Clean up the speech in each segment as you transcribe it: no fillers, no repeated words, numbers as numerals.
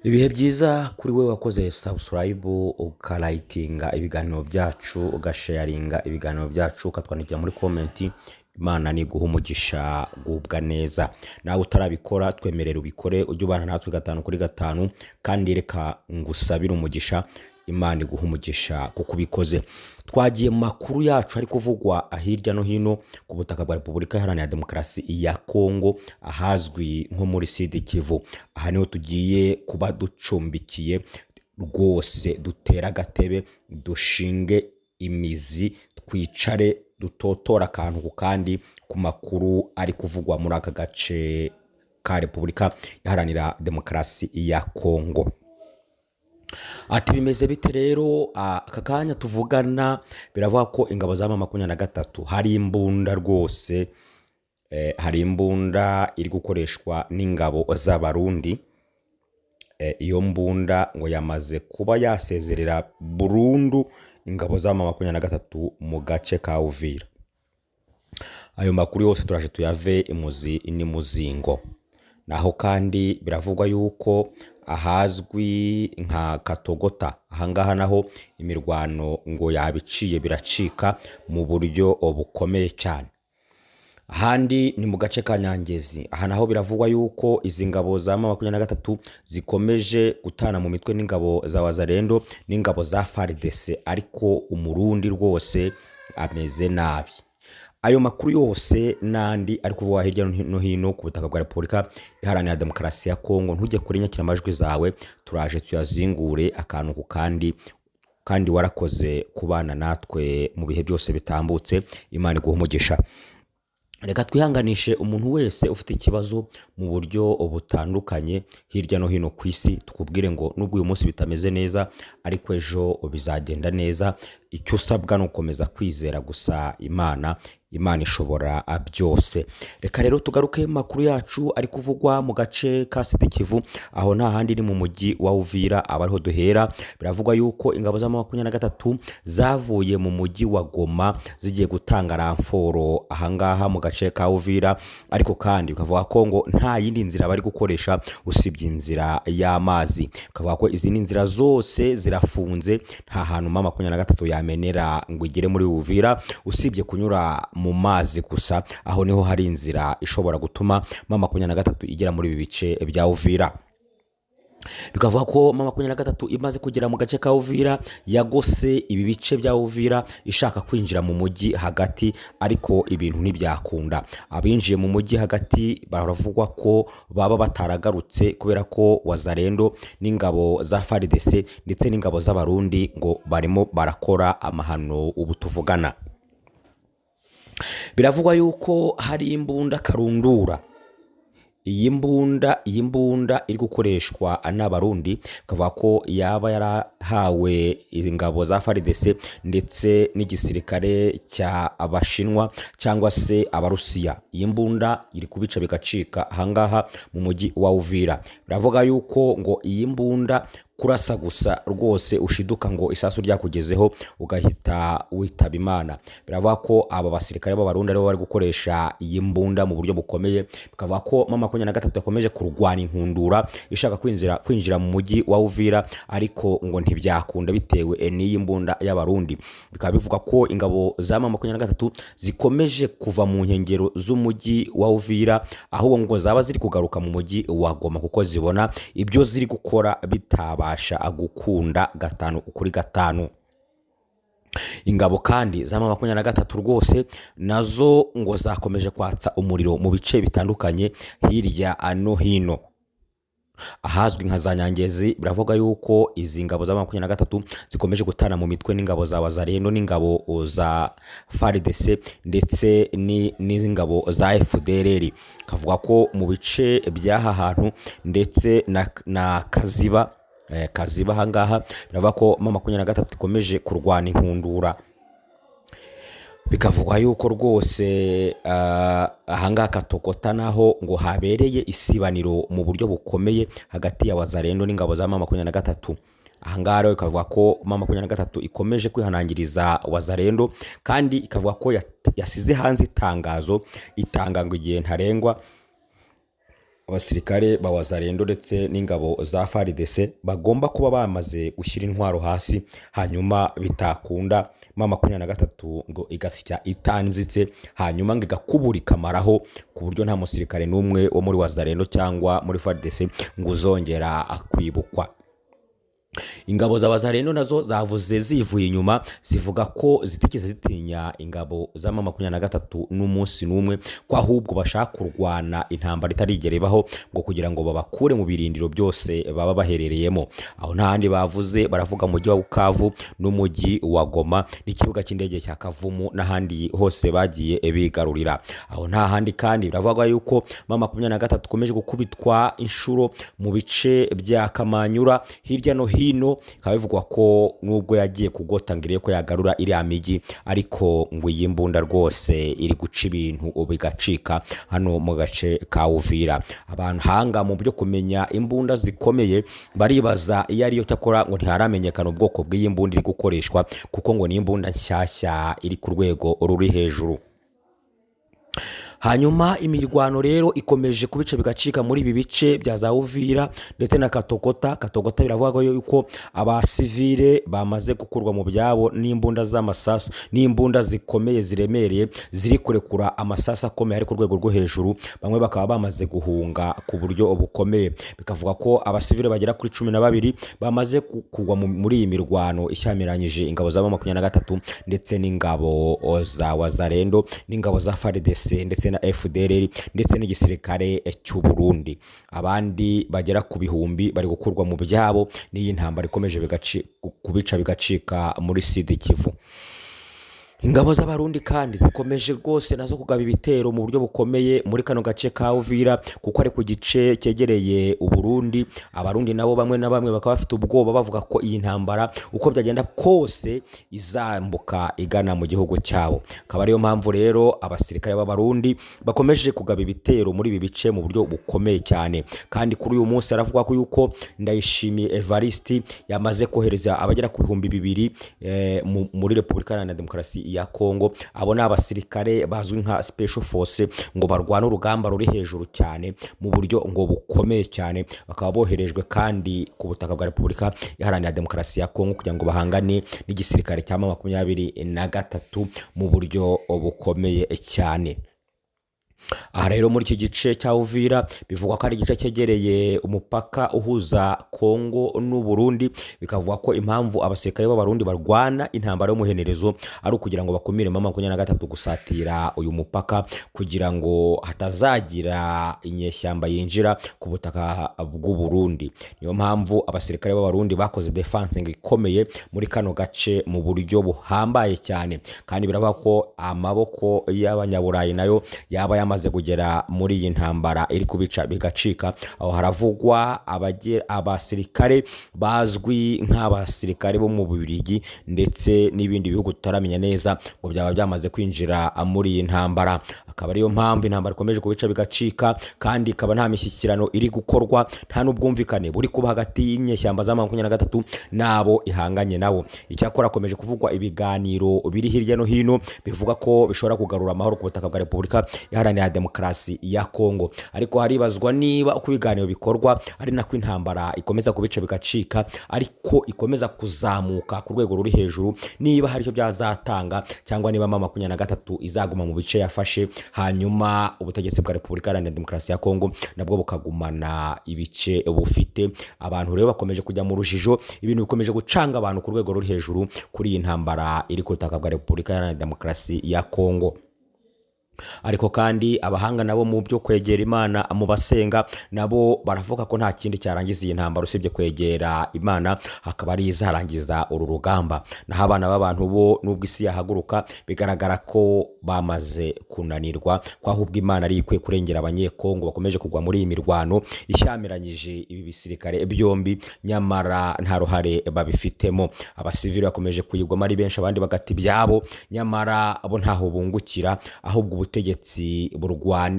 Ibihe byiza kuri we wakoze subscribe, ukalikinga ibiganiro byacu, ugasharinga ibiganiro byacu, ukatwandikira muri comment. Imana niguha umugisha, gubwa neza. Nawe utarabikora, twemerera ubikore, ujye ubana natwe gatanu kuri gatanu. Kandi reka ngusabire umugisha, Imana iguha umugisha kuko ubikoze. Twagiye mu makuru yacu ari kuvugwa hirya no hino ku butaka bwa Repubulika Iharanira Demokarasi ya Kongo, ahazwi nko muri Sud Kivu. Aha niho tugiye kuba ducumbikiye rwose, dutere agatebe, dushinge imizi, twicare, dutotora akantu ku kandi ku makuru ari kuvugwa muri aka gace ka Repubulika Iharanira Demokarasi ya Kongo. Ati bimeze bite rero? Aka kanya tuvugana biravuga ko ingabo za 23 hari imbunda rwose, hari imbunda iri gukoreshwa n'ingabo z'Abarundi. Iyo mbunda ngo yamaze kuba yasezerera burundu ingabo za 23 mu gace ka Uvira. Ayo makuru yose turaje tuyave imuzi n'imuzingo. Naho kandi biravugwa yuko ahazwi nka Katogota, ahangaha naho imirwano ngo yabiciye biracika mu buryo bukomeye cyane. Ahandi ni mu gace ka Nyangezi. Aha naho biravugwa yuko izi ngabo za 23 zikomeje gutana mu mitwe n'ingabo za Wazalendo n'ingabo za FARDC, ariko Umurundi rwose ameze nabi. Ayo makuru yose n'andi ari kuvugwa hirya no hino ku butaka bwa Repubulika Iharanira Demokarasi ya Kongo, ntujye kuri nyakiramajwi zawe, turaje tuyazingure akantu ku kandi. Kandi warakoze kubana natwe mu bihe byose bitambutse, Imana iguha umugisha. Reka twihanganishe umuntu wese ufite ikibazo mu buryo butandukanye hirya no hino ku isi, tukubwire ngo nubwo uyu munsi bitameze neza, ariko ejo bizagenda neza. Icyo usabwa ni ugukomeza kwizera gusa Imana. Imana ishobora byose. Reka rero tugaruke mu makuru yacu ari kuvugwa mu gace ka Sud Kivu. Aho nta handi ni mu mujyi wa Uvira, aba ariho duhera. Biravugwa yuko ingabo za 23 zavuye mu mujyi wa Goma zigiye gutanga renfort ahangaha mu gace ka Uvira, ariko kandi bikavuga ko ngo nta yindi nzira bari gukoresha usibye inzira y'amazi. Bikavuga ko izindi nzira zose zirafunze, nta hantu 23 yamenera ngo igere muri Uvira usibye kunyura mu mazi gusa. Aho niho hari inzira ishobora gutuma 23 igera muri ibi bice bya Uvira. Bikavuga ko 23 imaze kugera mu gace ka Uvira, yagose ibi bice bya Uvira ishaka kwinjira mu mujyi hagati, ariko ibintu ntibyakunda. Abinjiye mu mujyi hagati baravugwa ko baba bataragarutse, kubera ko Wazalendo n'ingabo za FARDC ndetse n'ingabo z'Abarundi ngo barimo barakora amahano ubu tuvugana. Biravugwa yuko hari imbunda karundura. Iyi mbunda iri gukoreshwa n'Abarundi, bikavuga ko yaba yarahawe ingabo za FARDC ndetse n'igisirikare cya Abashinwa cyangwa se Abarusiya. Iyi mbunda iri kubica bigacika ahangaha mu mujyi wa Uvira. Biravuga yuko ngo iyi mbunda kurasa gusa rwose ushiduka ngo isasu ryakugezeho ugahita witaba Imana. Biravuga ko aba basirikare b'Abarundi aribo bari gukoresha iyi mbunda mu buryo bukomeye. Bikavuga ko 23 yakomeje kurwana inkundura ishaka kwinjira mu mujyi wa Uvira, ariko ngo ntibyakunda bitewe n'iyi mbunda y'Abarundi. Bikaba bivuga ko ingabo za 23 zikomeje kuva mu nkengero z'umujyi wa Uvira, ahubwo ngo zaba ziri kugaruka mu mujyi wa Goma, kuko zibona ibyo ziri gukora bitabasha gukunda gatanu kuri gatanu. Ingabo kandi za 23 rwose nazo ngo zakomeje kwatsa umuriro mu bice bitandukanye hirya no hino, ahazwi nka za Nyangezi. Biravuga yuko izi ngabo za 23 zikomeje gutana mu mitwe n'ingabo za Wazalendo n'ingabo za FARDC ndetse n'ingabo za FDLR. Kavuga ko mu bice by'aha hantu ndetse na Kaziba, Kaziba ahangaha biravuga ko 23 ikomeje kurwana inkundura. Bikavugwa yuko rwose ahangaha Katogota naho ngo habereye isibaniro mu buryo bukomeye hagati ya Wazalendo n'ingabo za 23. Ahangaha rero bikavuga ko 23 ikomeje kwihanangiriza Wazalendo, kandi ikavuga ko yasize hanze itangazo itanga ngo igihe ntarengwa. Abasirikare ba Wazalendo ndetse n'ingabo za FARDC bagomba kuba bamaze gushyira intwaro hasi, hanyuma bitakunda M23 ngo igasya itanzitse, hanyuma ngo igakubura ikamaraho, ku buryo nta musirikare n'umwe wo muri Wazalendo cyangwa muri FARDC ngo uzongera kwibukwa. Ingabo za Wazalendo nazo zavuze zivuye inyuma, zivuga ko zitigeze zitinya ingabo za M23 n'umunsi n'umwe, ko ahubwo bashaka kurwana intambara itarigera ibaho ngo kugira ngo babakure mu birindiro byose baba baherereyemo. Aho nta handi bavuze, baravuga umujyi wa Bukavu n'umujyi wa Goma n'ikibuga cy'indege cya Kavumu n'ahandi hose bagiye bigarurira. Aho nta handi kandi biravugwa yuko M23 ikomeje gukubitwa inshuro mu bice bya Kamanyura hirya no hino, bikaba bivugwa ko nubwo yagiye kugota ngo irebe ko yagarura iriya mijyi, ariko ngo iyi mbunda rwose iri guca ibintu bigacika hano mu gace ka Uvira. Abahanga mu byo kumenya imbunda zikomeye baribaza iyo ariyo, cyakora ngo ntiharamenyekana ubwoko bw'iyi mbunda iri gukoreshwa, kuko ngo ni imbunda nshyashya iri ku rwego ruri hejuru. Hanyuma imirwano rero ikomeje kubica bigacika muri ibi bice bya za Uvira ndetse na Katogota. Katogota biravuga yuko abasivile bamaze gukurwa mu byabo n'imbunda z'amasasu, n'imbunda zikomeye ziremereye ziri kurekura amasasu akomeye ari ku rwego rwo hejuru, bamwe bakaba bamaze guhunga ku buryo bukomeye. Bikavuga ko abasivile bagera kuri 12 bamaze kugwa muri iyi mirwano ishyamiranyije ingabo za M23 ndetse n'ingabo za Wazalendo n'ingabo za FARDC ndetse na FDLR ndetse n'igisirikare cy'u Burundi. Abandi bagera ku bihumbi bari gukurwa mu byabo n'iyi ntambara ikomeje kubica bigacika muri Sud Kivu. Ingabo z'Abarundi kandi zikomeje rwose nazo kugaba ibitero mu buryo bukomeye muri kano gace ka Uvira, kuko ari ku gice cyegereye Uburundi. Abarundi nabo bamwe na bamwe bakaba bafite ubwoba, bavuga ko iyi ntambara uko byagenda kose izambuka igana mu gihugu cyabo. Akaba ariyo mpamvu rero abasirikare b'Abarundi bakomeje kugaba ibitero muri ibi bice mu buryo bukomeye cyane. Kandi kuri uyu munsi haravugwa ko yuko Ndayishimiye Evariste yamaze kohereza abagera ku 2000 muri Repubulika Iharanira Demokarasi ya Kongo. Abo ni abasirikare bazwi nka Special Force, ngo barwana urugamba ruri hejuru cyane mu buryo ngo bukomeye cyane, bakaba boherejwe kandi ku butaka bwa Repubulika Iharanira Demokarasi ya Kongo kugira ngo bahangane n'igisirikare cya M23 mu buryo bukomeye cyane. Aha rero muri iki gice cya Uvira bivugwa ko ari igice cyegereye umupaka uhuza Kongo n'u Burundi, bikavuga ko impamvu abasirikare b'Abarundi barwana intambara y'umuhenerezo ari ukugira ngo bakumire M23 gusatira uyu mupaka, kugira ngo hatazagira inyeshyamba yinjira ku butaka bw'u Burundi. Niyo mpamvu abasirikare b'Abarundi bakoze defense ikomeye muri kano gace mu buryo buhambaye cyane. Kandi biravuga ko amaboko y'Abanyaburayi nayo yaba yamaze kugera muri iyi ntambara iri kubica bigacika. Aho haravugwa abasirikare bazwi nk'abasirikare bo mu Bubiligi ndetse n'ibindi bihugu tutaramenya neza ngo byaba byamaze kwinjira muri iyi ntambara. Akaba ariyo mpamvu intambara ikomeje kubica bigacika, kandi ikaba nta mishyikirano iri gukorwa, nta n'ubwumvikane buri kuba hagati y'inyeshyamba za M23 n'abo ihanganye nabo. Icyakora hakomeje kuvugwa ibiganiro biri hirya no hino bivuga ko bishobora kugarura amahoro ku butaka bwa Repubulika Iharanira Demokarasi ya Kongo, ariko haribazwa niba uko ibiganiro bikorwa ari nako intambara ikomeza kubica bigacika, ariko ikomeza kuzamuka ku rwego ruri hejuru, niba hari icyo byazatanga cyangwa niba M23 izaguma mu bice yafashe, hanyuma ubutegetsi bwa Repubulika Iharanira Demokarasi ya Kongo nabwo bukagumana ibice bufite. Abantu rero bakomeje kujya mu rujijo, ibintu bikomeje gucanga abantu ku rwego ruri hejuru kuri iyi ntambara iri ku butaka bwa Repubulika Iharanira Demokarasi ya Kongo. Ariko kandi abahanga nabo mu byo kwegera Imana mu basenga nabo baravuga ko nta kindi cyarangiza iyi ntambara usibye kwegera Imana, hakaba ari izarangiza uru rugamba. Naho abana b'abantu bo nubwo isi yahaguruka bigaragara ko bamaze kunanirwa, ko ahubwo Imana ari ikwiye kurengera Abanyekongo bakomeje kugwa muri iyi mirwano ishyamiranyije ibi bisirikare byombi, nyamara nta ruhare babifitemo. Abasivili bakomeje kuyigwamo ari benshi, abandi bagata ibyabo, nyamara bo ntaho bungukira, ahubwo ubutegetsi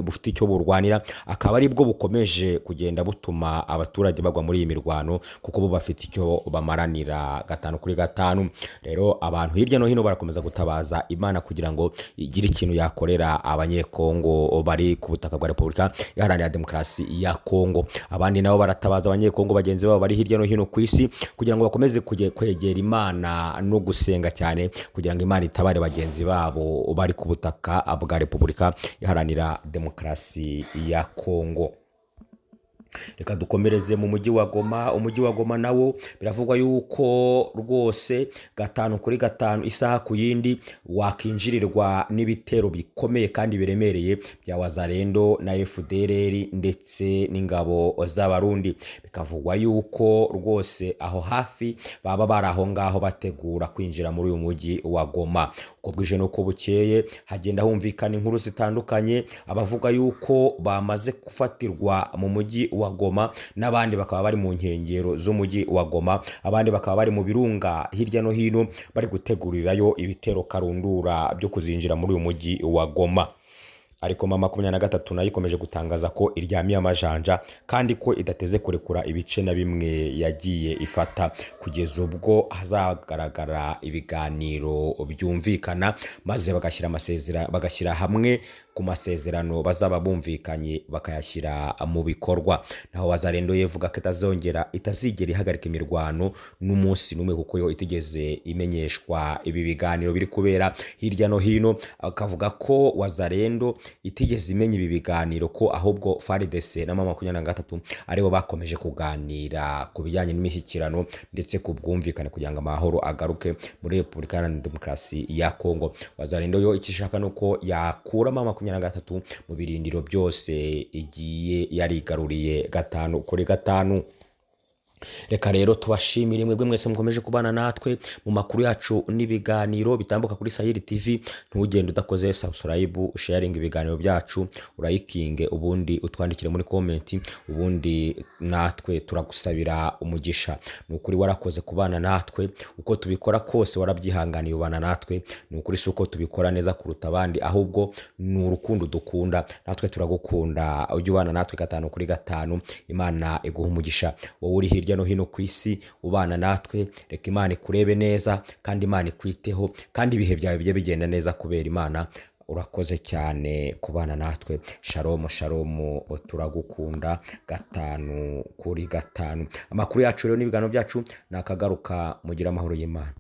bufite icyo burwanira, akaba aribwo bukomeje kugenda butuma abaturage bagwa muri iyi mirwano, kuko bo bafite icyo bamaranira gatanu kuri gatanu. Rero abantu hirya no hino barakomeza gutabaza Imana kugira ngo igire ikintu yakorera Abanyekongo bari ku butaka bwa Repubulika Iharanira Demokarasi ya Kongo. Abandi nabo baratabaza Abanyekongo bagenzi babo bari hirya no hino ku isi kugira ngo bakomeze kwegera Imana no gusenga cyane kugira ngo Imana itabare bagenzi babo bari ku butaka bwa Repubulika Iharanira Demokarasi ya Kongo. Reka dukomereze mu mujyi wa Goma. Umujyi wa Goma nawo biravugwa yuko rwose gatanu kuri gatanu, isaha ku yindi, wakinjirirwa n'ibitero bikomeye kandi biremereye bya Wazalendo na FDLR ndetse n'ingabo z'Abarundi. Bikavugwa yuko rwose aho hafi baba bari aho ngaho bategura kwinjira muri uyu mujyi wa Goma. Uko bwije n'uko bukeye hagenda humvikana inkuru zitandukanye, abavuga yuko bamaze gufatirwa mu mujyi wa Goma, n'abandi bakaba bari mu nkengero z'umujyi wa Goma, abandi bakaba bari mu birunga hirya no hino bari gutegurirayo ibitero karundura byo kuzinjira muri uyu mujyi wa Goma. Ariko M23 nayo ikomeje gutangaza ko iryamiye amajanja kandi ko idateze kurekura ibice na bimwe yagiye ifata kugeza ubwo hazagaragara ibiganiro byumvikana, maze bagashyira amasezerano, bagashyira hamwe ku masezerano bazaba bumvikanye bakayashyira mu bikorwa. Naho Wazalendo ivuga ko itazongera, itazigera ihagarika imirwano n'umunsi n'umwe, kuko yo itigeze imenyeshwa ibi biganiro biri kubera hirya no hino. Akavuga ko Wazalendo itigeze imenya ibi biganiro, ko ahubwo FARDC na M23 aribo bakomeje kuganira ku bijyanye n'imishyikirano ndetse ku bwumvikane kugira ngo amahoro agaruke muri Repubulika Iharanira Demokarasi ya Kongo. Wazalendo yo icyo ishaka ni uko yakura M23 mu birindiro byose igiye yarigaruriye gatanu kuri gatanu. Reka rero tubashimire mwebwe mwese mukomeje kubana natwe mu makuru yacu n'ibiganiro bitambuka kuri Sahili TV. Ntugende udakoze subscribe, sharing ibiganiro byacu, urayikinge, ubundi utwandikire muri comment, ubundi natwe turagusabira umugisha. Ni ukuri warakoze kubana natwe, uko tubikora kose warabyihanganiye ubana natwe. Ni ukuri si uko tubikora neza kuruta abandi, ahubwo ni urukundo dukunda, natwe turagukunda. Ujye ubana natwe gatanu kuri gatanu, Imana iguha umugisha. Wowe uri hirya no hino ku isi ubana natwe, reka Imana ikurebe neza kandi Imana ikwiteho, kandi ibihe byawe bijye bigenda neza kubera Imana. Urakoze cyane kubana natwe. Shalom shalom, turagukunda gatanu kuri gatanu. Amakuru yacu rero n'ibiganiro byacu nakagaruka, mugire amahoro y'Imana.